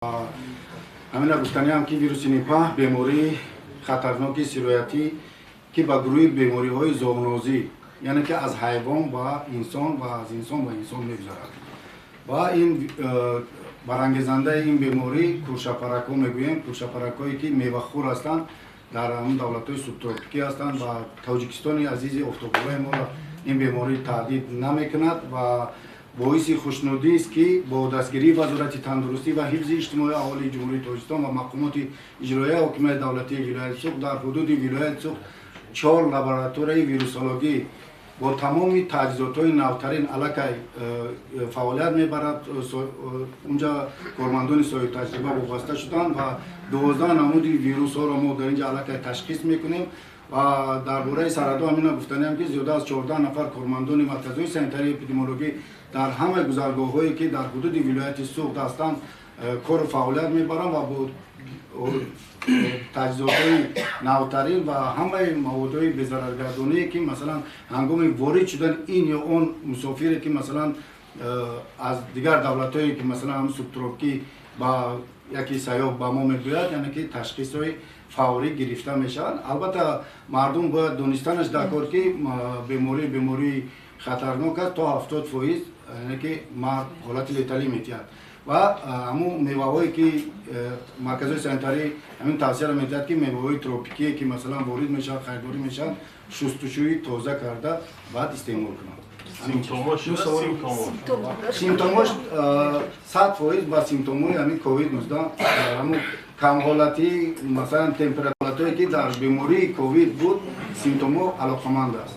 Ҳамина гуфтаниам, ки вируси Нипа бемории хатарноки сироятӣ, ки ба гурӯҳи бемориҳои зоонозӣ, яъне ки аз ҳайвон ба инсон ва аз инсон ба инсон мегузарад. Ва ин барангезандаи ин беморӣ куршапаракҳо мегӯем, куршапаракҳое, ки мевахӯр ҳастанд, дар ҳамн давлатҳои субтропикӣ ҳастанд ва Тоҷикистони азизи офтобболаи моро ин беморӣ таҳдид намекунад. Ва боиси хушнудист, ки бо дастгирии Вазорати тандурустӣ ва ҳифзи иҷтимоии аҳолии Ҷумҳурии Тоҷикистон ва мақомоти иҷроияи ҳокимияти давлатии вилояти Суғд дар ҳудуди вилояти Суғд чор лабораторияи вирусологӣ бо тамоми таҷҳизотҳои навтарин аллакай фаъолият мебарад. Унҷа кормандони соҳибтаҷриба вобаста шуданд ва 12 намуди вирусҳоро мо дар инҷа аллакай ташхис мекунем. Ва дар бораи сарҳадҳо ҳамина гуфтаниам, ки зиёда аз 14 нафар кормандони марказҳои санитарии эпидемиологӣ дар ҳамаи гузаргоҳҳое, ки дар ҳудуди вилояти Суғд ҳастанд, кору фаъолият мебаранд ва бо таҷҳизотҳои навтарин ва ҳамаи маводҳои безараргардоние, ки масалан ҳангоми ворид шудани ин ё он мусофире, ки масалан аз дигар давлатҳое, ки масалан ҳам субтропикӣ ба яке сайёҳ ба мо мегӯяд, яъне ки ташхисҳои фаврӣ гирифта мешаванд. Албатта, мардум бояд донистанаш даркор, ки беморӣ хатарнок аст, то 70%, яъне ки марг, ҳолати леталӣ метиҳад. Ва ҳамун меваҳое, ки марказҳои санитарӣ ҳамин тавсияро медиҳад, ки меваҳои тропикие, ки масалан ворид мешавад, харидорӣ мешаванд, шустушӯи тоза карда, баъд истеъмол кунанд. Симптомош 100% ба симптомҳои ҳамин ковид 19, ҳамун камҳолатӣ, масалан температураое, ки дар бемории ковид буд, симптомҳо алоқаманд аст.